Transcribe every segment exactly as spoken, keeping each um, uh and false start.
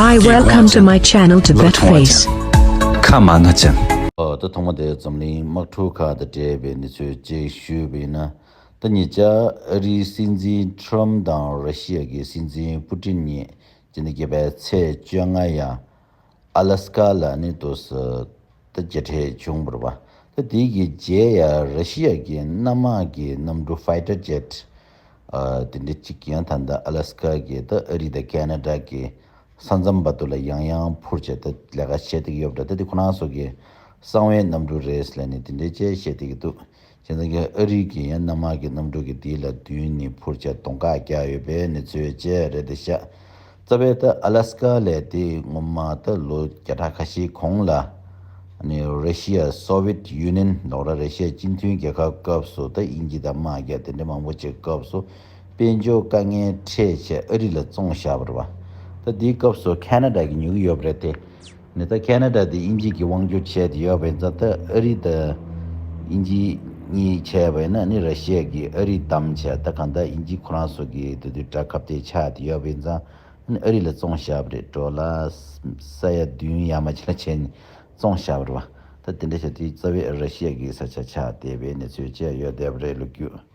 Hi, welcome to my channel Tibet Face. ཁ་མ་ན་ཅན། ཨོ། ད་ཐོག་མ་དེ་འཛམ་གླིང་དམག་འཁྲུག་ཁག་དང་འབྲེལ་བའི་གནས་ཚུལ་ཅིག་ཞུས་པ་ཡིན་ན། ད་ཉེ་ཆར་ཨ་རིའི་སྲིད་འཛིན་ཁྲོམ་དང་ར་ཤི་ཡ་གི་སྲིད་འཛིན་པུ་ཏིན་གཉིས་སྤྱི་ཟླ་བརྒྱད་པའི་ཚེས་བཅོ་ལྔ་ཡ་ཨ་ལ་སི་ཀ་ལ་ནི་དུ་ས་ད་མཇལ་འཕྲད་བྱུང་བ་རེད་པ། ད་དེའི་གི་རྗེས་ཡ་ར་ཤི་ཡ་གི་གནམ་དམག་གི་གནམ་གྲུ་ཕའི་ཊར་ཇེ་ཊི་ཨ་དེ་འདྲ་གཅིག་ཡང་ད་ལྟ་ཨ་ལ་སི་ཀ་གི་ད་ཨ་རི་དང་ཁེ་ན་ཌ་གི་ས་མཚམས་བར་དུ་ལ་ཡང་ཡང་འཕུར་བྱས་ད་ལས་ཀ་བྱེད་བསྡད་ཀྱི་ཡོད་པ་འདྲ། ད་དེ་ཁོ་རང་ཚོ་གི་གསང་བའི་གནམ་གྲུ་རེད་ལབ་ནས་དེ་འདྲའི་བཅས་བཤད་བསྡད་ཀྱི་འདུག། བྱས་ཙང་གི་ཨ་རི་གི་ཡང་གནམ་དམག་གི་གནམ་གྲུ་གི་དེ་ལ་མདུན་ནས་འཕུར་བྱས་གདོང་ཁ་བརྒྱབ་ཡོད་པའི་གནས་ཚུལ་བཅས་རེད་དེ་ཤག། རྩ་བའི་ད་ཨ་ལ་སི་ཀ་ལས་དེ་སྔོན་མ་ད་ལོ་བརྒྱ་ཕྲག་ཁ་ཤས་གོང་ལ་ནི་ར་ཤི་ཡ་སོ་ཝེད་ཡུ་ནི་ཡན་ལོག་ར་ར་ཤི་ཡ་སྤྱི་མཐུན་རྒྱལ་ཁབ་སྐབས་སུ་ད་དབྱིན་ཇི་དང་དམག་རྒྱག་དེ་འདྲ་མང་པོ་ཅིག་སྐབས་སུ་དཔལ་འབྱོར་དཀའ་ངལ་འཕྲད་བྱས་ཨ་རི་ལ་བཙོང་བཞག་པ་རེད་པ། ད་དེའི་སྐབས་སུ་ཁེ་ན་ཌ་གིས་ཉོ་གི་ཡོད་པ་རེད་དེ། ནི་ད་ཁེ་ན་ཌ་དེ་དབྱིན་ཇི་གིས་དབང་སྒྱུར་བྱས་ཏེ་ཡོད་པ་ཡིན་ཙང་ད་ཨ་རི་དང་དབྱིན་ཇི་གཉིས་བྱས་པ་ཡིན་ན་ནི་ར་ཤི་ཡ་གིས་ཨ་རི་བདམས་བྱས། ད་གང་ལྟར་དབྱིན་ཇི་ཁོ་རང་ཚོ་གི་དེ་དུས་དགྲ་ཁ་གཏད་ཆགས་ཏེ་ཡོད་པ་ཡིན་ཙང་ནི་ཨ་རི་ལ་བཙོང་བཞག་པ་རེད། ཌོ་ལར་ས་ཡ་བདུན་ཡར་མར་ཅིག་ལ་བྱས་ནས་བཙོང་བཞག་པ་རེད་པ། ད་དེ་འདྲ་བྱས་དུས་རྩ་བའི་ར་ཤི་ཡ་གི་ས་ཆ་ཆགས་བསྡད་པའི་གནས་ཚུལ་བཅས་ཡོད་བསྡད་པ་རེད་ལོ་རྒྱུས།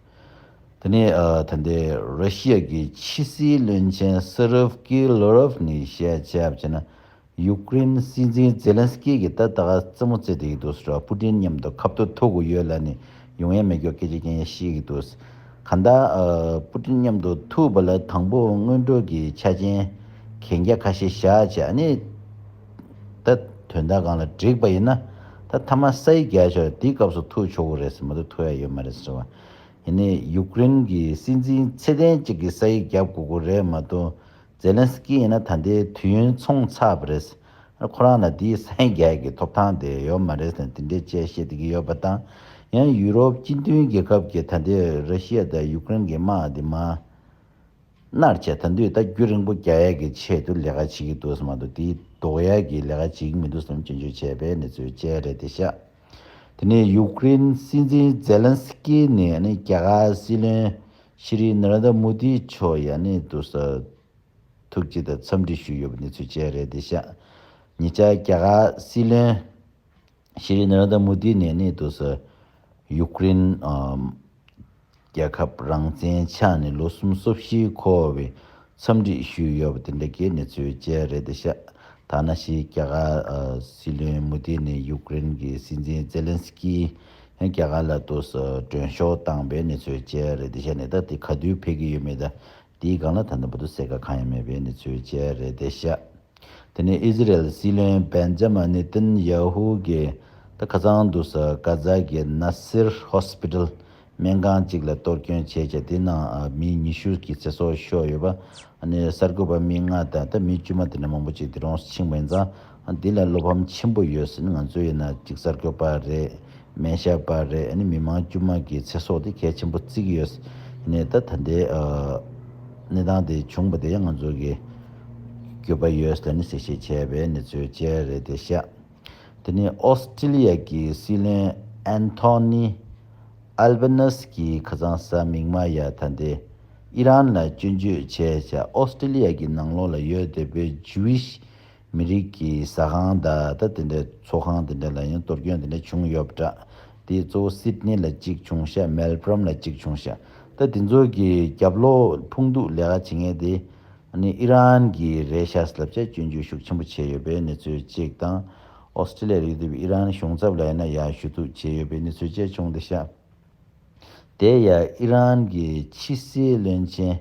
དེ་ནས་ཨ་ད་ལྟའི་ར་ཤི་ཡ་གི་ཕྱི་སྲིད་བློན་ཆེན་སེ་རོབ་ཀི་ལོ་རོབ་ནས་བཤད་བྱས་པ་བྱས་ན། ཡུཀ་རེན་སྲིད་འཛིན་ཛེ་ལན་སི་ཀི་གིས་ད་ལྟ་རྩེད་མོ་རྩེ་བསྡད་ཀྱི་འདུག་ཟེར་བ། པུ་ཏིན་མཉམ་དུ་ཁ་ཐུག་ཐུག་དགོས་ཡོད་ལབ་ནས་ཡོང་ཡ་མེད་སྐྱོ་སྐད་ཆ་རྒྱག་མཁན་ཞིག་གི་འདུག། གང་ལྟར་ཨ་པུ་ཏིན་མཉམ་དུ་ཐུག་པ་ལ་དང་པོ་སྔོན་འགྲོ་གི་ཆ་རྐྱེན་གན་རྒྱ་ཁ་ཤས་བཞག་བྱས། ཨ་ནི་ད་དོན་དག་སྒང་ལ་འགྲིག་པ་ཡིན་ན་ད་མཐའ་མ་ས་ཡིག་རྒྱག་ཆོག་རེད། དེའི་སྐབས་སུ་ཐུག་ཆོག་གི་རེད་ཟེར་མ་གཏོགས་ཐུག་ཡ་ཡོད་མ་རེད་ཟེར་བ། ཡིན་ནའི་ཡུཀ་རེན་གྱི་སྲིད་འཛིན་ཚད་ལྡན་གཅིག་གིས་ས་ཡིག་བརྒྱབ་དགོས་ཀྱི་རེད་མ་གཏོགས། ཛེ་ལན་སི་ཀི་ཡིན་ན་ད་ལྟའི་དུས་ཡུན་ཚོང་ཚར་བ་རེད། ཁོ་རང་ལ་དེའི་ས་ཡིག་རྒྱག་གི་ཐོབ་ཐང་དེ་ཡོད་མ་རེད་ཟེར་དེ་འདྲའི་བཅས་བཤད་བསྡད་ཀྱི་ཡོད་པ་དང་། ཡང་ཡུ་རོབ་སྤྱི་མཐུན་རྒྱལ་ཁབ་ཀྱི་ད་ལྟའི་ར་ཤི་ཡ་དང་ཡུཀ་རེན་གྱི་དམག་འདི་མར་མནར་བྱས་ད་དུས་ད་རྒྱུན་རིང་པོ་རྒྱག་ཡ་གི་ཆེད་དུ་ལས་ཀ་བྱེད་ཀྱི་འདུག་ཟེར་མ་གཏོགས་དེ་ལྡོག་ཡ་གི་ལས་ཀ་བྱེད་ཀྱི་མི་འདུག་ཟེར་ནས་སྐྱོན་བརྗོད་བྱས་པའི་གནས་ཚུལ་བཅས་རེད་དེ་ཤག། དེ་ནས་ཡུཀ་རེན་སྲིད་འཛིན་ཛེ་ལན་སི་ཀི་ནས་ནི་རྒྱ་གར་སྲིད་བློན་ཤྲི་ནར་ཨེན་དྲ་མོ་དི་མཆོག་ཡ་ནི་དུ་ས་ཐུག་ཅིག་དང་འཚམས་འདྲི་ཞུས་ཡོད་པའི་གནས་ཚུལ་བཅས་རེད་དེ་ཤག། ཉེ་ཆར་རྒྱ་གར་སྲིད་བློན་ཤྲི་ནར་ཨེན་དྲ་མོ་དི་ནས་ནི་དུ་ས་ཡུཀ་རེན་ཨམ་རྒྱལ་ཁབ་རང་བཙན་ཆགས་ནས་ལོ་སུམ་ཅུ་སོ་བཞི་འཁོར་བའི་འཚམས་འདྲི་ཞུས་ཡོད་པ་དེ་འདྲ་གི་གནས་ཚུལ་བཅས་རེད་དེ་ཤག། ད་ནང་བཞིན་རྒྱ་གར་ཨ་སྲིད་བློན་མོ་དི་ནས་ཡུཀ་རེན་གྱི་སྲིད་འཛིན་ཛེ་ལན་སི་ཀི་ཡང་རྒྱ་གར་ལ་དུ་ས་མགྲོན་ཤོག་བཏང་པའི་གནས་ཚུལ་བཅས་རེད་དེ་ཤག། ནས་ད་དེ་ག་དུས་ཕེབས་ཀྱི་ཡོད་མེད་ད་དེའི་སྒང་ལ་ད་ལྟ་བར་དུ་གསལ་ཁ་གང་ཡང་མེད་པའི་གནས་ཚུལ་བཅས་རེད་དེ་ཤག། དེ་ནས་ཨི་ཟི་རེལ་སྲིད་བློན་བན་ཇ་མ་ནེ་ཏན་ཡ་ཧུ་གིས་ད་ཁ་སང་དུ་ས་གྷ་ཛ་གི་ན་སིར་ཧོ་སི་པི་ཏལ་སྨན་ཁང་གཅིག་ལ་གཏོར་སྐྱོན་བྱས་བྱས་དེ་ནང་ཨ་མི་ཉི་ཤུ་གི་ཚེ་སྲོག་ཤོར་ཡོད་པ། ཨ་ནི་གསར་འགོད་པ་མི་ལྔ་དང་ད་མི་དཀྱུས་མ་དེ་འདྲ་མང་པོ་ཅིག་དེ་རུ་ཕྱིན་པ་ཡིན་ཙང་། ཨ་འདི་ལ་བློ་ཕམ་ཆེན་པོ་ཡོད་ཟེར་ནས། ང་ཚོ་ཡིན་ན་གཅིག་གསར་འགོད་པ་རེད། སྨན་ཞབས་པ་རེད། ཨ་ནི་མི་མང་དཀྱུས་མ་གི་ཚེ་སྲོག་དེ་གལ་ཆེན་པོ་བརྩི་གི་ཡོད་ཟེར་ནས། ད་ད་ལྟའི་ཨ་གནས་སྟངས་དེ་བྱུང་བ་དེ་ཡང་ང་ཚོ་གི་འགྱོད་པ་ཡོད་ཟེར་ནས་གསལ་བཤད་བྱས་པའི་གནས་ཚུལ་བཅས་རེད་དེ་ཤག། དེ་ནས་ཨོ་སི་ཀྲི་ལི་ཡ་གི་སྲིད་བློན་ཨན་ཐོ་ནི་ཨལ་བྷ་ནེ་སི་གིས་ཁ་སང་གཟའ་མིག་དམར་ཡ་ད་ལྟའི་ཨི་རན་ལ་སྐྱོན་བརྗོད་བྱས་བྱས། ཨོ་སི་ཀྲི་ལི་ཡ་གི་ནང་ལོགས་ལ་ཡོད་བསྡད་པའི་ཇུ་ཝིཤ་མི་རིགས་ཀྱི་ཟ་ཁང་དང་ད་དེ་འདྲའི་ཚོགས་ཁང་དེ་འདྲ་ལ་ཡང་གཏོར་སྐྱོན་དེ་འདྲ་བྱུང་ཡོད་པ་འདྲ། དེ་གཙོ་བོ་སིད་ནི་ལ་གཅིག་བྱུང་ཤག། མེལ་བྷོ་རོན་ལ་གཅིག་བྱུང་ཤག། ད་དེ་ཚོ་གི་རྒྱབ་ལོགས་ཕུང་འདུག་ལས་ཀ་བྱེད་མཁན་དེ་ཨ་ནི་ཨི་རན་གྱི་རེད་ཤག་ཟེར་ལབ་བྱས་སྐྱོན་བརྗོད་ཤུགས་ཆེན་པོ་བྱས་ཡོད་པའི་གནས་ཚུལ་གཅིག་དང་། ཨོ་སི་ཀྲི་ལི་ཡ་ལ་ཡོད་བསྡད་པའི་ཨི་རན་གཞུང་ཚབ་ལ་ཡིན་ན་ཡར་ཞུ་གཏུག་བྱས་ཡོད་པའི་གནས་ཚུལ་བཅས་བྱུང་བསྡད་ཤག། དེ་ཡང་ཨི་རན་གྱི་ཕྱི་སྲིད་བློན་ཆེན་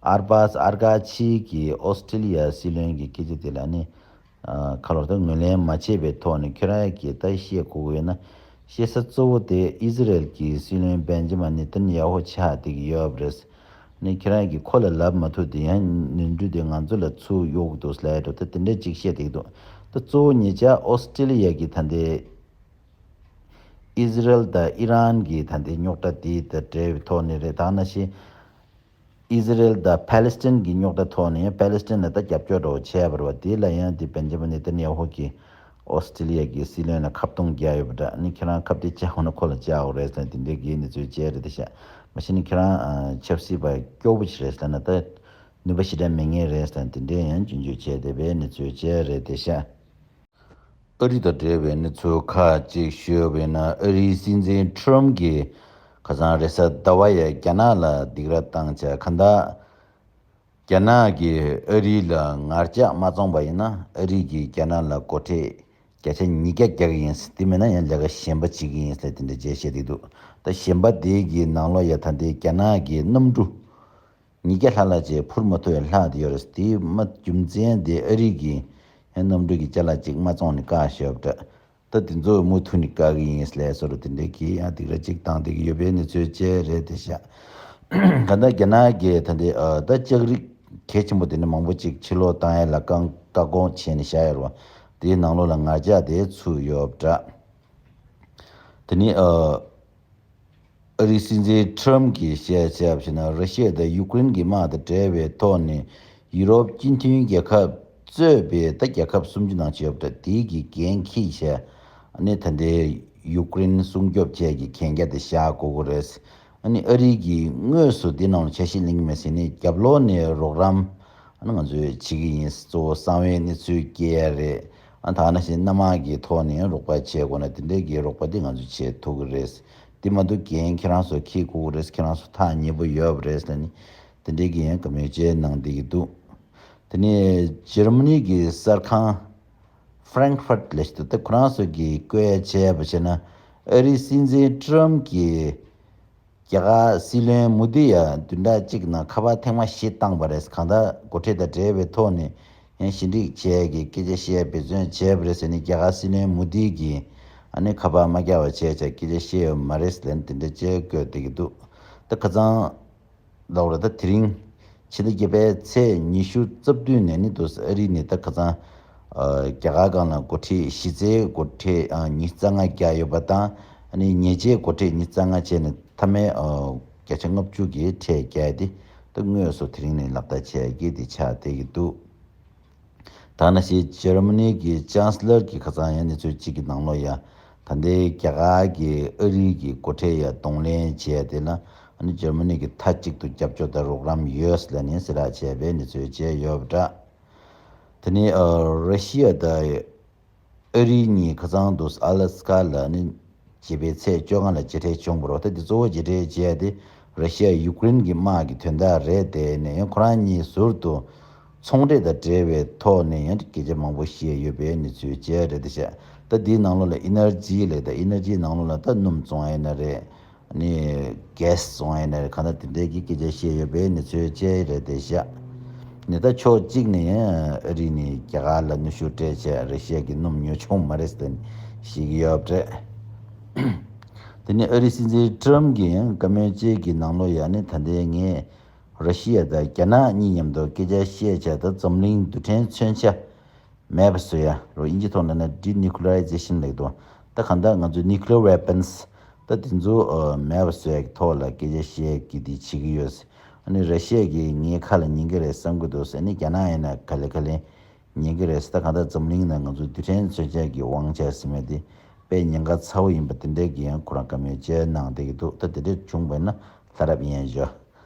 ཨར་བཱས་ཨར་ཀ་ཆི་གིས་ཨོ་སི་ཀྲི་ལི་ཡ་སྲིད་བློན་གྱི་སྐད་ཆ་དེ་ལ་ནི་ཨ་ཁ་ལོར་ད་ངོས་ལེན་མ་བྱས་པའི་ཐོག་ནས། ཁྱོད་རང་གིས་ད་བཤད་དགོས་ཀྱི་ཡོད་ན། བཤད་ས་གཙོ་བོ་དེ་ཨི་ཟི་རེལ་གྱི་སྲིད་བློན་བན་ཇི་མ་ནེ་ཏན་ཡ་ཧོ་ཆགས་བསྡད་ཀྱི་ཡོད་པ་རེད། ནི་ཁྱེད་རང་གིས་ཁོ་ལ་ལབ་མ་ཐུབ་དེ་ཡང་ནོར་འཁྲུལ་དེ་ང་ཚོ་ལ་ཚུར་གཡོག་འདུག་ལབ་འགྲོ། ད་དེ་འདྲ་ཅིག་བཤད་བསྡད་ཀྱི་འདུག། ད་གཙོ་བོ་ཉེ་ཆར་ཨོ་སི་ཀྲི་ལི་ཡ་གི་ད་ལྟའི་ཨི་ཟི་རེལ་དང་ཨི་རན་གྱི་ད་ལྟའི་རྙོག་དྲ་དེ་དང་འབྲེལ་བའི་ཐོག་ནས་རེད། ད་ནང་བཞིན་ཨི་ཟི་རེལ་དང་ཕ་ལེ་སི་ཐན་གྱི་རྙོག་དྲ་ཐོག་ནས་ཡང་ཕ་ལེ་སི་ཐན་ལ་ད་རྒྱབ་སྐྱོར་འདྲ་བོ་བྱས་པ་རེད་བ། དེ་ལ་ཡང་དེ་བན་ཇི་མིན་ནེ་ཏན་ཡ་ཧོ་གིས་ཨོ་སི་ཀྲི་ལི་ཡ་གི་སྲིད་བློན་ལ་ཁ་བརྡུང་རྒྱག་ཡོད་པ་འདྲ། ནི་ཁྱེད་རང་ཁ་གཏད་བཅག་འོང་ན་ཁོ་ལ་བཅག་འོ་རེད་ཟེར་ནས་དེ་འདྲའི་གི་གནས་ཚུལ་བཅས་རེད་དེ་ཤག། མ་གཞི་ནི་ཁྱེད་རང་ཨ་ཆབ་སྲིད་པ་སྐྱོ་པོ་ཞིག་རེད་ཟེར་ན། ད་ ནུས་པ་ཞེ་དྲག་མེད་ངེས་རེད་ཟེར་དེ་འདྲའི་ཡང་སྐྱོན་བརྗོད་བྱས་བསྡད་པའི་གནས་ཚུལ་བཅས་རེད་བསྡད་ཤག་ཨ་རི་དང་འབྲེལ་བའི་གནས་ཚུལ་ཁག་ཅིག་ཞུས་པ་ཡིན་ན། ཨ་རིའི་སྲིད་འཛིན་ཁྲོམ་གྱིས་ཁ་སང་རེས་གཟའ་ཟླ་བ་ཡི་རྒྱ་ནག་ལ་སྡིགས་ར་བཏང་བྱས། གང་ལྟར་རྒྱ་ནག་གིས་ཨ་རི་ལ་ངར་ལྕགས་མ་བཙོངས་པ་ཡིན་ན། ཨ་རི་གིས་རྒྱ་ནག་ལ་སྒོ་ཁྲལ་བརྒྱ་ཆ་ཉིས་བརྒྱ་རྒྱག་གི་ཡིན། དེ་མིན་ན་ཡང་ལས་ཀ་གཞན་པ་བྱེད་ཀྱི་ཡིན་ཟེར་དེ་འདྲ་བྱས་བཤད་བསྡད་འདུག་ད་གཞན་པ་དེ་གི་ནང་ལོགས་ཡ་ད་ལྟའི་རྒྱ་ནག་གི་གནམ་གྲུ་ཉིས་བརྒྱ་ལྷག་ལ་ཅིག་འཕུར་མ་ཐུབ་པའི་ལྷག་བསྡད་ཡོད་རེད། དེ་མ་རྒྱུ་མཚན་དེ་ཨ་རི་གིས་ཡང་གནམ་གྲུ་གི་ཅ་ལག་ཅིག་མ་བཙོངས་ནས་བཀག་བཞག་པ་འདྲ། ད་དེ་ཚོ་མུ་མཐུད་ནས་བཀག་གི་ཡིན་ལས་བཟོ་འདྲ་དེ་འདྲའི་གི་ཡང་སྡིགས་ར་ཅིག་བཏང་བསྡད་ཀྱི་ཡོད་པའི་གནས་ཚུལ་བཅས་རེད་བསྡད་ཤག་གང་ལྟར་རྒྱ་ནག་གིས་ད་ལྟའི་ཨ་ད་ལྕགས་རིགས་གལ་ཆེན་པོ་དེ་འདྲ་མང་པོ་ཅིག་ཕྱིར་སློག་བཏང་ཡ་ལ་བཀག་བཀག་འགོག་བྱས་ནས་བཞག་ཡོད་རེད་བ། དེའི་ནང་ལོགས་ལ་ངར་ལྕགས་དེ་ཚུད་ཡོད་པ་འདྲ། དེ་ནི་ཨ། ཨ་རིའི་སྲིད་འཛིན་ཁྲོམ་གྱིས་བཤད་བྱས་པ་ཞིག་ན། ར་ཤི་ཡ་དང་ཡུཀ་རེན་གྱི་དམག་དང་འབྲེལ་བའི་ཐོག་ནས་ཡུ་རོབ་སྤྱི་མཐུན་རྒྱལ་ཁབ་གཙོས་པའི་ད་རྒྱལ་ཁབ་སུམ་ཅུ་ནང་ཆེ་བ་འདྲ་དེའི་གི་འགན་འཁྱེར་བྱས། ཨ་ནི་ད་ལྟའི་ཡུཀ་རེན་སྲུང་སྐྱོབ་བྱས་ཀྱི་གན་རྒྱ་དེ་བཞག་དགོས་ཀྱི་རེད། ཨ་ནི་ཨ་རི་གིས་དངོས་སུ་འདི་ནང་ལ་འཆར་གཞི་གླེང་གི་མེད་ཟེར་ནས་རྒྱབ་ལོགས་ནས་རོགས་རམ་ཨ་ནི་ང་ཚོས་བྱེད་ཀྱི་ཡིན། གཙོ་བོ་གསང་བའི་གནས་ཚུལ་སྐྱེལ་ཡ་རེད། ཨ་ད་ནང་བཞིན་གནམ་དམག་གི་ཐོག་ནས་རོགས་པ་བྱེད་དགོས་ན་དེ་འདྲའི་གི་རོགས་པ་དེ་ང་ཚོས་བྱེད་ཐུབ་ཀྱི་རེད། དེ་མ་གཏོགས་འགན་ཁྱེད་རང་ཚོ་འཁྱེར་དགོས་ཀྱི་རེད། ཁྱེད་རང་ཚོ་ཐག་ཉེ་པོ་ཡོད་པ་རེད་ཟེར་ནས་དེ་འདྲའི་གི་ཡང་བཀའ་མོལ་བཅས་གནང་བསྡད་ཀྱི་འདུག་དེ་ནས་འཇར་མ་ནི་གི་གསར་ཁང་ཧྥ་རན་ཁི་ཧྥར་ལས་ཤིག་ཏུ་ད་ཁོ་རང་ཚོ་གིས་བཀོད་བྱས་པ་བྱས་ན། ཨ་རིའི་སྲིད་འཛིན་ཁྲོམ་གྱིས་རྒྱ་གར་སྲིད་བློན་མོ་དི་ཡ་བདུན་ཕྲག་གཅིག་ནང་ཁ་པར་ཐེངས་མ་བཞི་བཏང་པ་རེད། གང་ལྟར་སྒོ་ཁྲལ་དང་འབྲེལ་བའི་ཐོག་ནས་ཡང་ཞི་འགྲིག་བྱས་ཀྱི་སྐད་ཆ་བཤད་འབད་བརྩོན་བྱས་པ་རེད་ཟེར་ནས་རྒྱ་གར་སྲིད་བློན་མོ་དི་གིས་ཨ་ནི་ཁ་པར་མ་རྒྱག་པ་བྱས་བྱས་སྐད་ཆ་བཤད་ཡོད་མ་རེད་ཟེར་ནས་དེ་འདྲ་བྱས་བཀོད་བསྡད་ཀྱི་འདུག་ད་ཁ་སང་ལབ་རེད། ད་དེ་རིང་ཕྱི་ཟླ་བརྒྱད་པའི་ཚེས་ཉི་ཤུ་རྩ་བདུན་ནས་ནི་འདུག་ཨ་རི་ནས་ད་ཁ་སང་ཨ་རྒྱ་གར་སྒང་ལ་སྒོ་ཁྲལ་གཞི་རྩའི་སྒོ་ཁྲལ་ཨ་ཉི་ཤུ་རྩ་ལྔ་བརྒྱབ་ཡོད་པ་དང་། ཨ་ནི་ཉེས་ཆད་སྒོ་ཁྲལ་ཉི་ཤུ་རྩ་ལྔ་བྱས་ནས་མཐའ་མའི་ཨ་བརྒྱ་ཆ་ལྔ་བཅུ་གི་ཁྲལ་བརྒྱབ་སྟེ་ད་དངོས་སུ་དེ་རིང་ནས་ལག་བསྟར་བྱས་ཀྱི་དེ་ཆགས་བསྡད་ཀྱི་འདུག་ད་ནང་བཞིན་འཇར་མ་ནི་གི་ཅང་སི་ལར་གྱིས་ཁ་སང་ཡང་གནས་ཚུལ་གཅིག་གི་ནང་ལོགས་ཡ་ད་ལྟའི་རྒྱ་གར་གྱིས་ཨ་རི་གི་སྒོ་ཁྲལ་ཡ་གདོང་ལེན་བྱས་དེ་ལ་ཨ་ནི་འཇར་མ་ནི་གིས་མཐའ་གཅིག་ཏུ་རྒྱབ་སྐྱོར་དང་རོགས་རམ་ཡོད་ལབ་ནས་གསལ་བསྒྲགས་བྱས་པའི་གནས་ཚུལ་བཅས་ཡོད་པ་འདྲ། དེ་ནས་ཨ་ར་ཤི་ཡ་དང་ཨ་རི་གཉིས་ཁ་སང་དུ་ཨ་ལ་སི་ཀ་ལ་ནི་བྱེད་པའི་ཚེས་བཅོ་ལྔ་ལ་མཇལ་འཕྲད་བྱུང་བ་རེད། ད་དེ་གཙོ་བོ་མཇལ་འཕྲད་བྱས་ཏེ་ར་ཤི་ཡ་ཡུཀ་རེན་གྱི་དམག་གི་དོན་དག་རེད། དེ་ནས་ཡང་ཁོ་རང་གཉིས་ཟུར་དུ་ཚོང་འབྲེལ་དང་འབྲེལ་བའི་ཐོག་ནས་ཡང་སྐད་ཆ་མང་པོ་བཤད་ཡོད་པའི་གནས་ཚུལ་བཅས་རེད་བསྡད་ཤག་ད་དེའི་ནང་ལོགས་ལ་ཨི་ནར་ཇི་ལབ། ད་ཨི་ནར་ཇིའི་ནང་ལོགས་ལ་ད་སྣུམ་བཙོང་ཡ་ཡིན་ན་རེད། ནི་གྷེ་སི་བཙོང་ཡ་ཡིན་ན་རེད། གང་ལྟར་དེ་འདྲའི་གི་སྐད་ཆ་བཤད་ཡོད་པའི་གནས་ཚུལ་བཅས་རེད་བསྡད་ཤག་ནི་ད་ཕྱོགས་གཅིག་ནས་ཨ་རི་ནས་རྒྱ་གར་ལ་གནོན་ཤུགས་སྤྲད་བྱས་ར་ཤི་ཡ་གི་སྣུམ་ཉོ་ཆོག་མ་རེད་ཟེར་ནས་བཤད་ཀྱི་ཡོད་པ་རེད། དེ་ནས་ཨ་རིའི་སྲིད་འཛིན་ཀྲམ་གྱིས་ཡང་བཀའ་མོལ་བཅས་ཀྱི་ནང་ལོགས་ཡ་ནི་ད་ལྟའི་ངས་ར་ཤི་ཡ་དང་རྒྱ་ནག་གཉིས་མཉམ་དུ་སྐད་ཆ་བཤད་བྱས་ད་འཛམ་གླིང་རྡུལ་ཕྲན་མཚོན་ཆ་མེད་པ་བཟོ་ཡ་རོ། དབྱིན་ཇི་ཐོག་ནས་ན་ཌི་ནིའུ་ཀི་ལི་ཡར་ཛེ་ཤན་ལབ་འདུག་ད་གང་ལྟར་ང་ཚོའི་ནིའུ་ཀི་ལི་ཡར་ཝེ་པན་སི་ད་དེ་ཚོ་ཨ་མེད་པ་བཟོ་ཡ་གི་ཐོག་ལ་སྐད་ཆ་བཤད་ཀྱི་དེ་བྱེད་ཀྱི་ཡོད། ཨ་ནི་ར་ཤི་ཡ་གིས་ངའི་ཁ་ལ་ཉན་གྱི་རེད་བསམ་གྱི་འདུག་ཟེར་ནས་རྒྱ་ནག་ཡིན་ན་ག་ལེ་ག་ལེ་ཉན་གྱི་རེད་ཟེར། ད་གང་ལྟར་འཛམ་གླིང་ནང་ང་ཚོའི་རྡུལ་ཕྲན་མཚོན་ཆ་གི་དབང་ཆ་ཟེར་མཁན་དེ་དཔེ་ཉེན་ཁ་ཚ་བོ་ཡིན་པ་དེ་འདྲས་ཀྱི་ཡང་ཁོ་རང་བཀའ་མོལ་བཅས་གནང་བསྡད་ཀྱི་འདུག་ད་དེ་འདྲས་བྱུང་བ་ཡིན་ན་ལྷ་རབ་ཡིན་ཞོ།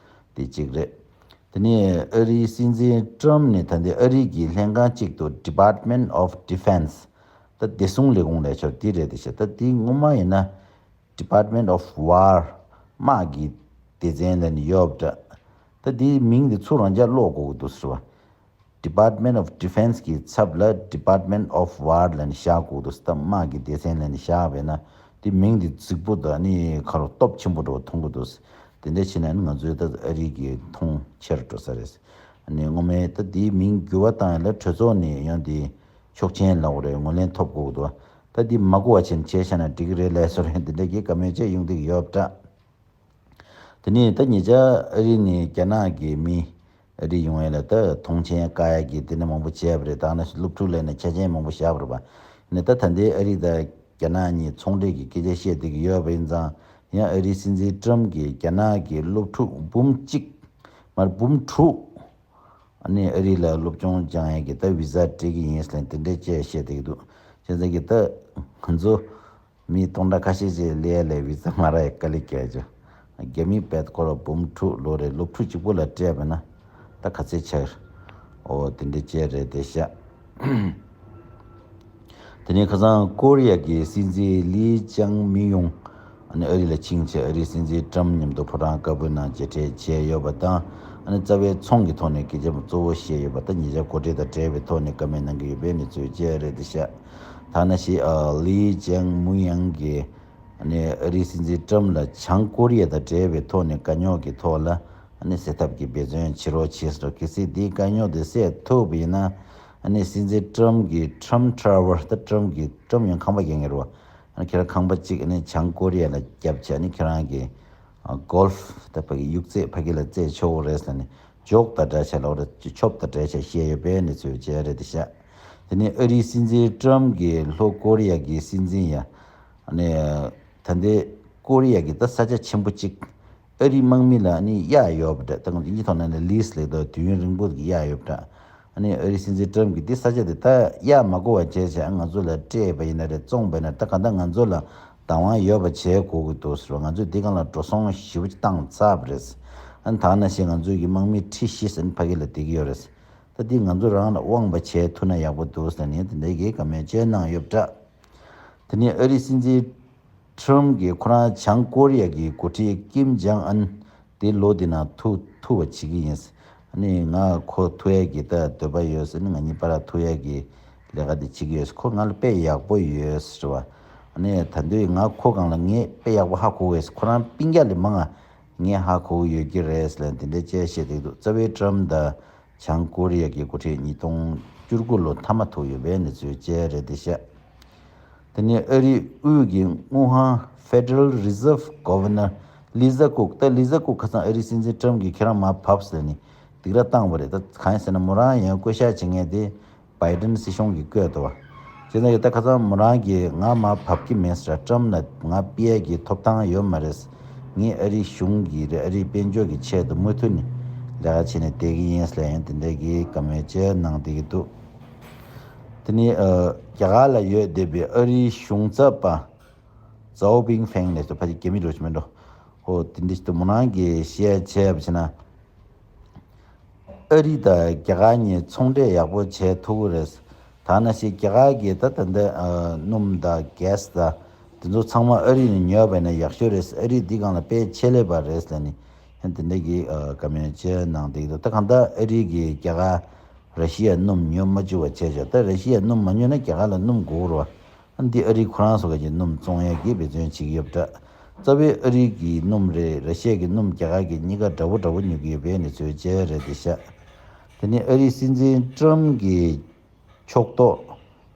དེ་གཅིག་རེད། དེ་ནས་ཨ་རིའི་སྲིད་འཛིན་ཀྲམ་ནས་ད་ལྟའི་ཨ་རི་གི་ལྷན་ཁང་གཅིག་ཏུ་Department of Defense ད་བདེ་སྲུང་ལས་ཁུངས་ལས་ཆོག་དེ་རེད་དེ་ཤ། ད་དེ་སྔོན་མ་ཡིན་ན་Department of War དམག་གི་སྡེ་ཚན་ལ་ནི་ཡོད་པ་འདྲ། ད་དེའི་མིང་དེ་ཚུར་རང་འཇགས་ཀློག་དགོས་ཀྱི་འདུག་ཟེར་བ། Department of Defense གི་ཚབ་ལ་Department of War ལབ་ནས་བཞག་དགོས་འདུག་ད་དམག་གི་སྡེ་ཚན་ལབ་ནས་བཞག་པས་ན་དེ་མིང་དེ་རྫིག་པོ་དང་ནི་ཁ་རོ་སྟོབས་ཆེན་པོ་འདྲ་བོ་མཐོང་གི་འདུག་དེ་འདྲ་བྱས་ན་ནི་ང་ཚོའི་ད་ཨ་རི་གི་མཐོང་ཆེར་འགྲོ་ས་རེད། ནི་སྔོན་མའི་ད་དེའི་མིང་འགྱུར་བ་བཏང་ཡ་ལ་གྲོས་ཚོགས་ནས་ཡང་དེ་ཆོག་མཆན་ལབ་དགོས་རེད། ངོས་ལེན་ཐོབ་དགོས་འདུག་ད་དེ་མ་གོ་བ་བྱས་ནས་བྱས་བཞག་ན་འགྲིག་གི་རེད་ལབ་སོ་རེད། དེ་འདྲ་གི་བཀའ་མོལ་བཅས་ཡོང་གི་ཡོད་པ་འདྲ། དེ་ནས་ད་ཉེ་ཆར་ཨ་རི་ནས་རྒྱ་ནག་གི་མི་ཨ་རི་ཡོང་ཡ་ལ་ད་མཐོང་མཆན་བཀག་ཡ་གི་དེ་འདྲ་མང་པོ་བྱས་པ་རེད། ད་ནི་སློབ་ཕྲུག་ལས་ནས་ཆ་རྐྱེན་མང་པོ་བཞག་པ་རེད་པ། ནས་ད་ད་ལྟའི་ཨ་རི་དང་རྒྱ་ནག་གཉིས་ཚོང་འབྲེལ་གྱི་སྐད་ཆ་བཤད་བསྡད་ཀྱི་ཡོད་པ་ཡིན་ཙང་ཡང་ཨ་རིའི་སྲིད་འཛིན་ཀྲམ་གྱིས་རྒྱ་ནག་གི་སློབ་ཕྲུག་འབུམ་གཅིག་མར་འབུམ་དྲུག་ཨ་ནི་ཨ་རི་ལ་སློབ་སྦྱོང་སྦྱང་ཡས་ཀྱི་ད་བི་ཟ་སྤྲད་ཀྱི་ཡིན་ཟེར་དེ་འདྲས་བཅས་བཤད་བསྡད་ཀྱི་འདུག་བྱས་ཙང་གི་ད་ང་ཚོ་མི་སྟོང་ཕྲག་ཁ་ཤས་ཅིག་སླེབས་ཡ་ལས་བི་ཟ་མ་རག་ཡ་དཀའ་ལས་རྒྱག་ཅོ། རྒྱ་མི་བེད་ཁོ་ར་འབུམ་དྲུག་ལོ་རེ་སློབ་ཕྲུག་གཅིག་པོ་ལ་སྤྲད་པ་ན་ ད་ག་ཚད་ཆགས། ཨོ་དེ་འདྲ་བྱས་རེད་དེ་ཤག་དེ་ནས་ཁ་སང་ཀོ་རི་ཡ་གི་སྲིད་འཛིན་ལི་ཅང་མི་ཡོང་ཨ་ནི་ཨ་རི་ལ་ཕྱིན་བྱས་ཨ་རིའི་སྲིད་འཛིན་ཀྲམ་མཉམ་དུ་ཕོ་བྲང་དཀར་པོའི་ནང་མཇལ་འཕྲད་བྱས་ཡོད་པ་དང་། ཨ་ནི་རྩ་བའི་ཚོང་གི་ཐོག་ནས་སྐད་ཆ་གཙོ་བོ་བཤད་ཡོད་པ་དང་། ཉེ་ཆར་གོ་སྒྲིག་དང་འབྲེལ་བའི་ཐོག་ནས་བཀའ་མོལ་གནང་གི་ཡོད་པའི་གནས་ཚུལ་བཅས་རེད་དེ་ཤག་ཐ་ན་ཞིག་ཨ་ལི་ཅང་མུ་ཡང་གིས་ཨ་ནི་ཨ་རིའི་སྲིད་འཛིན་ཀྲམ་ལ་བྱང་ཀོ་རི་ཡ་དང་འབྲེལ་བའི་ཐོག་ནས་དཀའ་རྙོག་གི་ཐོག་ལ་ཨ་ནི་སེལ་ཐབས་ཀྱི་འབད་བརྩོན་བྱེད་རོགས་བྱེད་ཟེར། གལ་སྲིད་འདིའི་དཀའ་རྙོག་དེ་སེལ་ཐུབ་པ་ཡིན་ན་ཨ་ནི་སྲིད་འཛིན་ཀྲམ་གྱི་ཀྲམ་ཊ་ཝར། ད་ཀྲམ་གྱི་ཀྲམ་ཡང་ཁང་པ་རྒྱག་མཁན་རེད་བ། ཨ་ནི་ཁྱེད་རང་ཁང་པ་གཅིག་ཨ་ནི་བྱང་ཀོ་རི་ཡ་ལ་བརྒྱབ་བྱས་ཨ་ནི་ཁྱེད་རང་གི་ཨ་གོལ་ཕ་ད་ཕ་གི་ཡིག་ཚད་ཕ་གི་ལ་རྩེད་ཆོག་རེད་ཟེར་ནས་ཇོག་དང་འདྲ་བྱས་ལབ་རེད། ཆོབ་དང་འདྲ་བྱས་བཤད་ཡོད་པའི་གནས་ཚུལ་བཅས་རེད་དེ་ཤག་དེ་ནས་ཨ་རིའི་སྲིད་འཛིན་ཀྲམ་གྱི་ལྷོ་ཀོ་རི་ཡ་གི་སྲིད་འཛིན་ཡ་ཨ་ནི་ད་ལྟའི་ཀོ་རི་ཡ་གི་ད་ས་ཆ་ཆེན་པོ་གཅིག་ཨ་རིའི་དམག་མི་ལ་ཨ་ནི་གཡར་ཡོད་པ་འདྲ། ད་ང་ཚོ་དབྱིན་ཇིའི་ཐོག་ནས་ནི་ལིས་ལབ་འདུག་དུས་ཡུན་རིང་པོ་གི་གཡར་ཡོད་པ་འདྲ། ཨ་ནི་ཨ་རིའི་སྲིད་འཛིན་ཀྲམ་གྱིས་འདི་ས་ཆ་དེ་ད་གཡར་མ་དགོས་པ་བྱས་བྱས་ང་ཚོ་ལ་སྤྲད་པ་ཡིན་ན་རེད། བཙོངས་པ་ཡིན་ན་རེད། ད་གང་ལྟར་ང་ཚོ་ལ་བདག་དབང་ཡོད་པ་བྱེད་དགོས་ཀྱི་འདུག་ཟེར་བ། ང་ཚོས་འདི་སྒང་ལ་འགྲོ་སོང་ཞེ་པོ་ཅིག་བཏང་ཚར་བ་རེད། ཨ་ནི་ད་ནང་བཞིན་ང་ཚོའི་གི་དམག་མི་ཁྲི་བཞི་ཙམ་ཕ་གི་ལ་བསྡད་ཀྱི་ཡོད་རེད། ད་འདི་ང་ཚོ་རང་ལ་དབང་བ་བྱས་ཐུབ་ན་ཡག་པོ་འདུག་ཟེར་ནས་དེ་འདྲའི་གི་བཀའ་མོལ་བཅས་གནང་ཡོད་པ་འདྲ། དེ་ནས་ཨ་རིའི་སྲིད་འཛིན་ཁྲོམ་གྱིས་ཁོ་རང་བྱང་ཀོ་རི་ཡ་གི་འགོ་ཁྲིད་ཀིམ་ཇང་ཨན་དེ་ལོ་འདི་ནང་ཐུག་ཐུག་པ་བྱེད་ཀྱི་ཡིན། ཨ་ནི་ང་ཁོ་ཐུག་ཡས་ཀྱི་ད་འདོད་པ་ཡོད་ཟེར་ནས་ང་གཉིས་བར་ལ་ཐུག་ཡས་ཀྱི་ལས་ཀ་འདི་བྱེད་ཀྱི་ཡོད། ཁོ་ང་ལ་དཔེ་ཡག་པོ་ཡོད་ཟེར་བ། ཨ་ནི་ད་དུང་ང་ཁོ་སྒང་ལ་ངས་དཔེ་ཡག་པོ་ཧ་གོ་གི་ཡོད། ཁོ་རང་སྤུན་ཀྱག་ལས་མང་ང་ངས་ཧ་གོ་གི་ཡོད་ཀྱི་རེད་ཟེར་ལབ་དེ་འདྲ་བཅས་བཤད་བསྡད་འདུག་རྩ་བའི་ཀྲམ་དང་བྱང་ཀོ་རི་ཡ་གི་འགོ་ཁྲིད་ཉིས་སྟོང་བཅུ་དགུ་ལོ་མཐའ་མ་ཐུག་ཡོད་པའི་གནས་ཚུལ་བཅས་རེད་དེ་ཤག་དེ་ནས་ཨ་རིའི་དབུས་ཀྱི་དངུལ་ཁང་Federal Reserve Governor Lisa Cook། ད་ལི་ཛ་ཀུག་ཁ་སང་ཨ་རིའི་སྲིད་འཛིན་ཀྲམ་གྱིས་ཁྱེད་རང་མར་བབས་ཟེར་ནས་སྡིགས་ར་བཏང་བ་རེད། ད་གང་ཡིན་ཟེར་ན་མོ་རང་ཡང་བསྐོ་བཞག་བྱེད་མཁན་དེ་བྷའི་ཌེན་སྲིད་གཞུང་གིས་བསྐོས་འདུག་བ། བྱས་ཙང་ད་ཁ་སང་མོ་རང་གིས་ང་མར་བབས་ཀྱི་མེད་ཟེར། ཀྲམ་ལ་ང་ཕུད་ཡས་ཀྱི་ཐོབ་ཐང་ཡོད་མ་རེད། ངས་ཨ་རིའི་གཞུང་གི་རེད། ཨ་རིའི་དཔལ་འབྱོར་གྱི་ཆེད་དུ་མུ་མཐུད་ནས་ལས་ཀ་བྱས་ནས་བསྡད་ཀྱི་ཡིན་ཟེར་ཡང་དེ་འདྲ་གི་བཀའ་མོལ་བཅས་གནང་བསྡད་ཀྱི་འདུག་དེ་ནས་ཨ་རྒྱ་གར་ལ་ཡོད་བསྡད་པའི་ཨ་རིའི་གཞུང་ཚབ་པ་ཙའོ་པིང་ཧྥེང་ལབ་སོ། ཕལ་ཆེར་རྒྱ་མི་འདྲ་བོ་ཞིག་མིན་འགྲོ། ཨོ་དེ་འདྲ་ཞིག་འདུག་མོ་རང་གིས་བཤད་བྱས་པ་བྱས་ན། ཨ་རི་དང་རྒྱ་གར་གཉིས་ཚོང་འབྲེལ་ཡག་པོ་བྱེད་ཐུབ་ཀྱི་རེད། ད་ནང་བཞིན་རྒྱ་གར་གྱིས་ད་ད་ལྟ་ཨ་སྣུམ་དང་གྷེ་སི་དང་དེ་ཚོ་ཚང་མ་ཨ་རི་ནས་ཉོས་པ་ཡིན་ན་ཡག་ཤོས་རེད། ཨ་རི་འདི་སྒང་ལ་དཔེ་ཆེད་ལས་པ་རེད་ཟེར་ནས་ཡང་དེ་འདྲ་གི་ཨ་བཀའ་མོལ་བཅས་གནང་བསྡད་ཀྱི་འདུག་ད་གང་ལྟར་ཨ་རི་གིས་རྒྱ་གར་ར་ཤི་ཡ་སྣུམ་ཉོ་མ་བཅུག་པ་བྱས་བྱས། ད་ར་ཤི་ཡ་སྣུམ་མ་ཉོས་ན་རྒྱ་གར་ལ་སྣུམ་དགོས་རེད་བ། འདི་ཨ་རིས་ཁོ་རང་ཚོ་ག་གི་སྣུམ་བཙོང་ཡས་ཀྱི་འབད་བརྩོན་བྱེད་ཀྱི་ཡོད་པ་འདྲ། རྩ་བའི་ཨ་རི་གི་སྣུམ་རེད། ར་ཤི་ཡ་གི་སྣུམ། རྒྱ་གར་གྱི་གཉིས་ཀ་འདྲ་པོ་འདྲ་པོ་ཉོ་གི་ཡོད་པའི་གནས་ཚུལ་བཅས་རེད་དེ་ཤག་དེ་ནས་ཨ་རིའི་སྲིད་འཛིན་ཀྲམ་གྱི་ཕྱོགས་གཏོགས་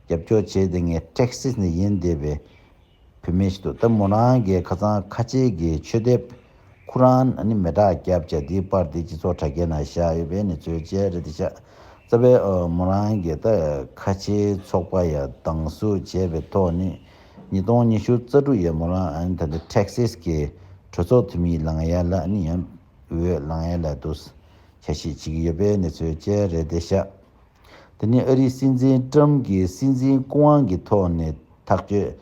རྒྱབ་སྐྱོར་བྱས་བསྡད་མཁན་ཊེག་སིས་ནས་ཡིན་བསྡད་པའི་བུད་མེད་ཞིག་འདུག་ད་མོ་རང་གིས་ཁ་སང་ཁ་ཆེ་གི་ཆོས་དེབ་ཁོ་རང་ཨ་ནི་མེ་སྲེག་བརྒྱབ་བྱས་དེའི་པར་དེ་སྤྱི་ཚོགས་དྲ་རྒྱའི་ནང་བཞག་ཡོད་པའི་གནས་ཚུལ་བཅས་རེད་དེ་ཤག་རྩ་བའི་ཨ་མོ་རང་གིས་ད་ཁ་ཆེའི་ཚོགས་པ་ཡ་དང་སུ་བྱས་པའི་ཐོག་ནས་ཉིས་སྟོང་ཉི་ཤུ་རྩ་དྲུག་ཡ་མོ་རང་ཨ་ནི་ད་ལྟ་ཊེག་སིས་ཀྱི་གྲོས་ཚོགས་འཐུས་མི་ལངས་ཡ་ལ་ཨ་ནི་ཡང་འོས་ལངས་ཡ་ལ་འདུག་འཆར་གཞི་བྱེད་ཀྱི་ཡོད་པའི་གནས་ཚུལ་བཅས་རེད་དེ་ཤག་དེ་ནས་ཨ་རིའི་སྲིད་འཛིན་ཀྲམ་གྱིས་སྲིད་འཛིན་སྐུ་དབང་གི་ཐོག་ནས་ཐག་གཅོད་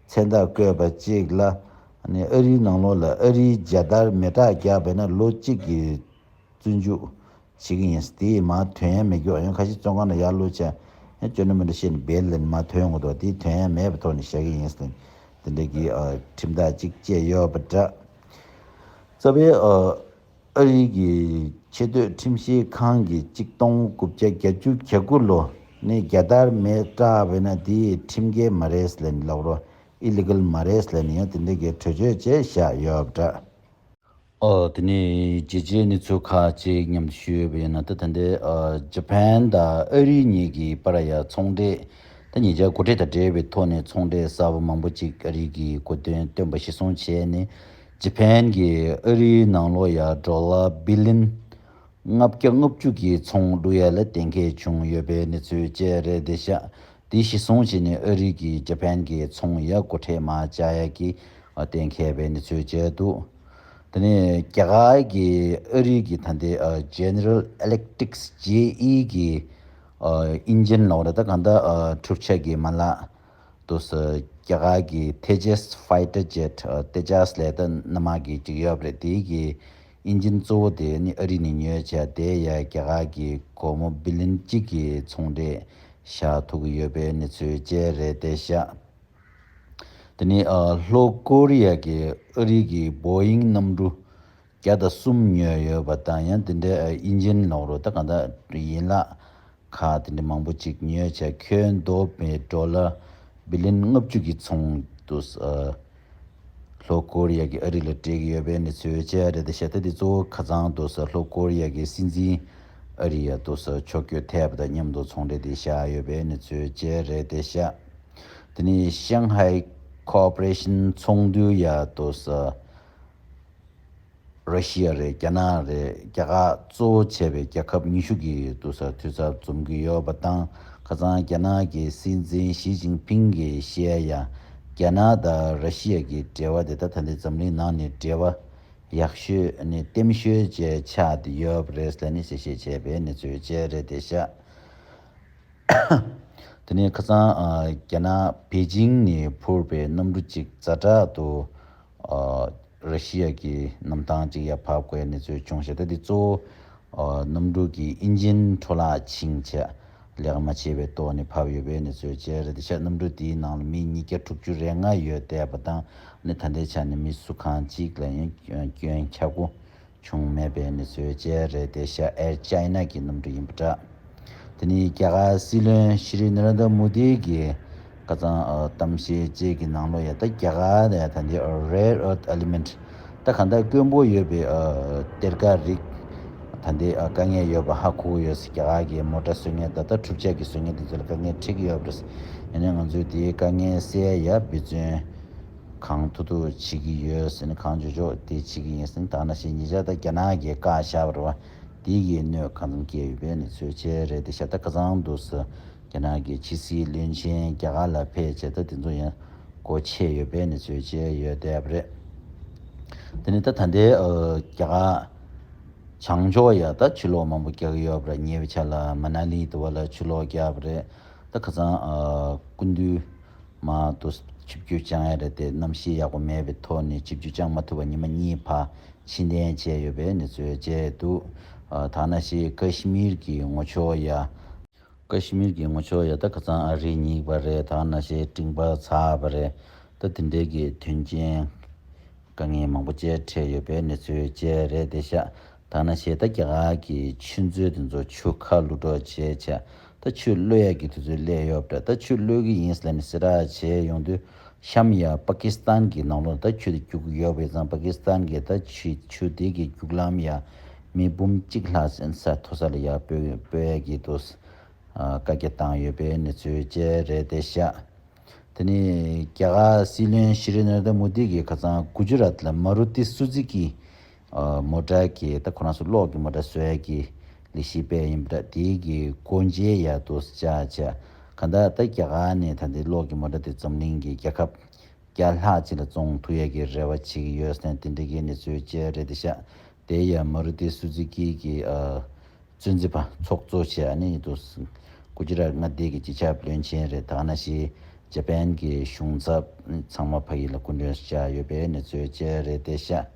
མཚན་རྟགས་བཀོད་པ་གཅིག་ལ། ཨ་ནི་ཨ་རིའི་ནང་ལོགས་ལ་ཨ་རིའི་རྒྱལ་དར་མེ་སྲེག་བརྒྱབ་པ་ཡིན་ན་ལོ་གཅིག་གི་བཙོན་འཇུག་བྱེད་ཀྱི་ཡིན། དེ་མར་ཐོན་ཡ་མེད་རྒྱུ། ཡང་ཁ་ཤས་བཙོན་ཁང་ནང་ཡར་བླུགས་བྱས་ཡང་སྐྱོན་འདྲ་མི་འདྲ་བཤད་ནས་སྦེལ་ལ་མར་ཐོན་ཡོང་གི་འདུག་དེ་ཐོན་ཡ་མེད་པའི་ཐོག་ནས་བཞག་གི་ཡིན་ཟེར་དེ་འདྲ་གི་ཨ་ཁྲིམས་ཐག་ཅིག་བཅད་ཡོད་པ་འདྲ། རྩ་བའི་ཨ་ཨ་རི་གི་ཆེས་མཐོའི་ཁྲིམས་ཞིབ་ཁང་གིས་གཅིག་སྟོང་དགུ་བརྒྱ་བརྒྱད་ཅུ་གྱ་དགུ་ལོ་ནས་རྒྱལ་དར་མེ་སྲེག་བས་ན་དེ་ཁྲིམས་འགལ་མ་རེད་ལབ་ནས་ལབ་རོགས། ཨི་ལི་གལ་མ་རེད་ལབ་ནས་ཡང་དེ་འདྲ་གི་གྲོས་ཆོད་བྱས་བཞག་ཡོད་པ་འདྲ། ཨོ་དེ་ནས་རྒྱལ་སྤྱིའི་གནས་ཚུལ་ཁག་ཅིག་མཉམ་དུ་ཞུས་པ་ཡིན་ན། ད་ད་ལྟའི་ཨ་ཇ་པན་དང་ཨ་རི་གཉིས་ཀྱི་བར་ཡ་ཚོང་འབྲེལ་ད་ཉེ་ཆར་གོ་སྒྲིག་དང་འབྲེལ་བའི་ཐོག་ནས་ཚོང་འབྲེལ་གསར་པ་མང་པོ་ཅིག་ཨ་རི་གིས་གོ་དོན་བཏོན་པ་གཞིར་བཟུང་བྱས་ནས། ཇ་པན་གྱིས་ཨ་རིའི་ནང་ལོགས་ཡ་ཌོ་ལར་བི་ལི་ཡོན་ལྔ་བརྒྱ་ལྔ་བཅུ་གི་ཚོང་བླུག་ཡ་ལ་གཏན་འཁེལ་བྱུང་ཡོད་པའི་གནས་ཚུལ་བཅས་རེད་དེ་ཤག་དེ་གཞིར་བཟུང་བྱས་ནས་ཨ་རི་གིས་ཇ་པན་གྱི་ཚོང་ཡ་སྒོ་ཁྲལ་མར་བཅག་ཡ་གི་གཏན་འཁེལ་བའི་གནས་ཚུལ་བཅས་འདུག་དེ་ནས་རྒྱ་གར་གྱིས་ཨ་རི་གི་ད་ལྟའི་ཨ་General Electrics་ཇེ་ཨི་གི་ཨ་ཨིན་ཇིན་ལབ་རེད། ད་གང་ལྟར་ཨ་འཕུར་ཆས་ཀྱི་མ་ལག་འདུག་སེ་རྒྱ་གར་གྱི་Tejas Fighter Jet་ཨ་Tejas་ལབ་ད་གནམ་དམག་གི་ཅིག་ཡོད་པ་རེད། དེའི་གི་ ཨིན་ཇིན་གཙོ་བོ་དེ་ནི་ཨ་རི་ནས་ཉོས་བྱས་དེ་ཡ་རྒྱ་གར་གྱི་སྒོར་མོ་བི་ལིན་གཅིག་གི་ཚོང་འབྲེལ་བཞག་ཐུབ་ཀྱི་ཡོད་པའི་གནས་ཚུལ་བཅས་རེད་དེ་ཤག་དེ་ནི་ཨ་ལྷོ་ཀོ་རི་ཡ་གི་ཨ་རི་གི་བོ་ཡིང་གནམ་གྲུ་བརྒྱ་དང་གསུམ་ཉོས་ཡོད་པ་དང་ཡང་དེ་འདྲའི་ཨ་ཨིན་ཇིན་ལོག་རོ་ད་གང་ལྟར་ཡན་ལག་ཁག་དེ་འདྲ་མང་པོ་ཅིག་ཉོས་བྱས་ཁྱོན་བསྡོམས་པའི་ཌོ་ལར་བི་ལིན་ལྔ་བཅུ་གི་ཚོང་དུ་ཨ་ལྷོ་ཀོ་རི་ཡ་གི་ཨ་རི་ལ་སྤྲད་ཀྱི་ཡོད་པའི་གནས་ཚུལ་བཅས་རེད་དེ་ཤག་ད་དེ་གཙོ་བོ་ཁ་ཚང་དུ་ལྷོ་ཀོ་རི་ཡ་གི་སྲིད་འཛིན་ཨ་རི་ཡ་དུ་ཕྱོགས་བསྐྱོད་ཐེབས་པ་དང་མཉམ་དུ་ཚོང་འབྲེལ་དེ་བཞག་ཡོད་པའི་གནས་ཚུལ་བཅས་རེད་དེ་ཤག་དེ་ནས་ཤང་ཧའི་ཁོ་ཨོ་པ་རེ་ཤན་ཚོགས་འདུ་ཡ་དུ་ར་ཤི་ཡ་རེད། རྒྱ་ནག་རེད། རྒྱ་གར་གཙོ་བོ་བྱས་པའི་རྒྱལ་ཁབ་ཉི་ཤུ་གི་དུ་ས་འཐུས་ཚབ་འཛོམས་ཀྱི་ཡོད་པ་དང་ཁ་སང་རྒྱ་ནག་གི་སྲིད་འཛིན་ཞི་ཅིན་ཕིང་གིས་བཤད་ཡ། རྒྱ་ནག་དང་ར་ཤི་ཡ་གི་འབྲེལ་བ་དེ་ད་ད་ལྟའི་འཛམ་གླིང་ནང་ནས་འབྲེལ་བ་ཡག་ཤོས་ནས་ལྟེམ་ཤོས་བཅས་ཆགས་ཏེ་ཡོད་པ་རེད་ལ་ནི་གསལ་བཤད་བྱས་པའི་གནས་ཚུལ་བཅས་རེད་དེ་ཤག་དེ་ནས་ཁ་སང་ཨ་རྒྱ་ནག་པེ་ཅིང་ནས་འཕུར་བའི་གནམ་གྲུ་གཅིག་ཛ་དྲག་ཏུ་ཨ་ར་ཤི་ཡ་གི་གནམ་ཐང་གཅིག་ཡར་བབས་དགོས་གནས་ཚུལ་བྱུང་ཞེས་ད་དེ་གཙོ་བོ་ཨ་གནམ་གྲུ་གི་ཨིན་ཇིན་འཕྲོ་བརླག་ཕྱིན་བྱས་ལེགས་མ་བྱས་པའི་ཐོག་ནས་བབས་ཡོད་པའི་གནས་ཚུལ་བཅས་རེད་དེ་ཤག་གནམ་གྲུ་དེའི་ནང་ལ་མི་ཉིས་བརྒྱ་དྲུག་ཅུ་རེ་ལྔ་ཡོད་བསྡད་པ་དང་ནི་ད་ལྟའི་ཆ་ནས་མི་སུ་གང་གཅིག་ལ་ཡང་སྐྱོན་ཆག་སྒོ་བྱུང་མེད་པའི་གནས་ཚུལ་བཅས་རེད་དེ་ཤག་ཨེར་ཅའི་ན་གི་གནམ་གྲུ་ཡིན་པ་འདྲ། དེ་ནས་རྒྱ་གར་སྲིད་བློན་ཤྲི་ནེ་རེན་དྲ་མོ་དི་གིས་ཁ་སང་ཨ་གཏམ་བཤད་ཅིག་གི་ནང་ལོགས་ཡ་ད་རྒྱ་གར་ནས་ད་འདི་rare earth element ད་གང་ལྟར་དཀོན་པོ་ཡོད་པའི་ཨ་གཏེར་ཁ་རིགས་ད་འདི་ཨ་དཀའ་ངལ་ཡོད་པ་ཧ་གོ་གི་ཡོད་ཟེར། རྒྱ་གར་གི་མོ་ཊ་བཟོ་མཁན་ད་ལྟ་གྲུབ་ཆ་གི་བཟོ་མཁན་དེ་ཚོ་ལ་དཀའ་ངལ་འཕྲད་ཀྱི་ཡོད་པ་རེད། ཡིན་ནའི་ང་ཚོས་དེའི་དཀའ་ངལ་སེལ་ཡ་འབད་བརྩོན་གང་ཐུབ་ཐུབ་བྱེད་ཀྱི་ཡོད་ཟེར་ནས་གང་མགྱོགས་མགྱོགས་དེ་བྱེད་ཀྱི་ཡིན་ཟེར་ནས་ད་ནང་བཞིན་ཉེ་ཆར་ད་རྒྱ་ནག་གིས་བཀག་བཞག་པ་རེད་བ། དེ་གིས་གནོད་གང་འཚམ་སྐྱེལ་ཡོད་པའི་གནས་ཚུལ་བཅས་རེད་དེ་ཤག་ད་ཁ་སང་དུས་སུ་རྒྱ་ནག་གི་ཕྱི་སྲིད་བློན་ཆེན་རྒྱ་གར་ལ་ཕེབས་བྱས་ད་དེ་ཚོ་ཡང་སྒོ་ཕྱེ་ཡོད་པའི་གནས་ཚུལ་བཅས་ཡོད་བསྡད་པ་རེད། དེ་ནས་ད་ད་ལྟའི་ཨ་རྒྱ་གར་བྱང་ཕྱོགས་ཡ་ད་ཆུ་ལོག་མང་པོ་རྒྱག་གི་ཡོད་པ་རེད། ཉེ་བའི་ཆར་ལ་མ་ན་ལི་དུ་བ་ལ་ཆུ་ལོག་རྒྱག་པ་རེད། ད་ཁ་སང་ཨ་སྐུ་མདུན་མ་དུ་ཆིབས་བསྒྱུར་བཅང་ཡ་རེད་དེ་གནམ་གཤིས་ཡག་པོ་མེད་པའི་ཐོག་ནས་ཆིབས་བསྒྱུར་བཅང་མ་ཐུབ་པ་ཉི་མ་གཉིས་ཕར་ཕྱིར་འཐེན་བྱས་ཡོད་པའི་གནས་ཚུལ་བཅས་འདུག་ཨ་ད་ནང་བཞིན་ཀ་ཤི་མིར་གྱི་ངོ་ཕྱོགས་ཡ། ཀ་ཤི་མིར་གྱི་ངོ་ཕྱོགས་ཡ་ད་ཁ་སང་ཨ་རི་ཉིག་པ་རེད། ད་ནང་བཞིན་སྤྲིན་པ་ཚ་བ་རེད། ད་དེ་འདྲའི་གི་དོན་རྐྱེན་དཀའ་ངལ་མང་པོ་བཅས་འཕྲད་ཡོད་པའི་གནས་ཚུལ་བཅས་རེད་དེ་ཤག་ད་ནང་བཞིན་ད་རྒྱ་གར་གྱི་ཆུ་མཛོད་དེ་ཚོ་ཆུ་ཁ་ལུད་གྲོགས་བྱས་བྱས་ད་ཆུ་གློད་ཡ་གི་དུས་ཚོད་སླེབས་ཡོད་པ་འདྲ། ད་ཆུ་གློད་ཀྱི་ཡིན་ཟེར་ནས་གསལ་བསྒྲགས་བྱས་ཡོང་དུས་གཤམ་ཡ་པ་ཀི་སི་ཐན་གྱི་ནང་ལོགས་ད་ཆུ་དེ་རྒྱུག་གི་ཡོད་པ་ཡིན་ཙང་པ་ཀི་སི་ཐན་གྱི་ད་ཆུ་ཆུ་དེ་གི་རྒྱུག་ལམ་ཡ་མི་འབུམ་གཅིག་ལྷག་ས་མཐོ་ས་ལ་ཡར་སྤོས་སྤོས་ཡས་ཀྱི་དུས་ཨ་བཀའ་རྒྱ་བཏང་ཡོད་པའི་གནས་ཚུལ་བཅས་རེད་དེ་ཤག་དེ་ནས་རྒྱ་གར་སྲིད་བློན་ཤྲི་ནར་དྲ་མོ་དི་གིས་ཁ་སང་གུ་ཇུ་རཱཏ་ལ་མ་རུ་ཏི་སུ་ཛུ་ཀི་ཨ་མོ་ཊར་གྱི་ད་ཁོ་རང་ཚོ་གློག་གི་མོ་ཊར་བཟོ་ཡས་ཀྱི་ལས་གཞི་སྤེལ་ཡིན་པ་འདྲ། དེའི་གི་སྒོ་འབྱེད་ཡ་དུ་བཅར་བྱས་གང་ལྟར་ད་རྒྱ་གར་ནས་ད་ལྟའི་གློག་གི་མོ་ཊར་དེ་འཛམ་གླིང་གི་རྒྱལ་ཁབ་བརྒྱ་ལྷག་ཅིག་ལ་བཙོང་ཐུབ་ཡས་ཀྱི་རེ་བ་བྱེད་ཀྱི་ཡོད་ཟེར་ནས་དེ་འདྲ་གི་གནས་ཚུལ་བཅས་རེད་དེ་ཤག་དེ་ཡང་མ་རུ་ཏི་སུ་ཛུ་ཀི་གི་ཨ་གཙོ་འཛིན་པ་ཚོགས་གཙོ་བྱས་ཨ་ནི་དུ་གུ་ཇི་རཱཏ་མངའ་སྡེ་གི་སྤྱི་ཁྱབ་བློན་ཆེན་རེད། ད་ག་ནང་བཞིན་ཇ་པན་གྱི་གཞུང་ཚབ་ཚང་མ་ཕ་གི་ལ་སྐུ་མགྲོན་བཅར་ཡོད་པའི་གནས་ཚུལ་བཅས་རེད་དེ་ཤག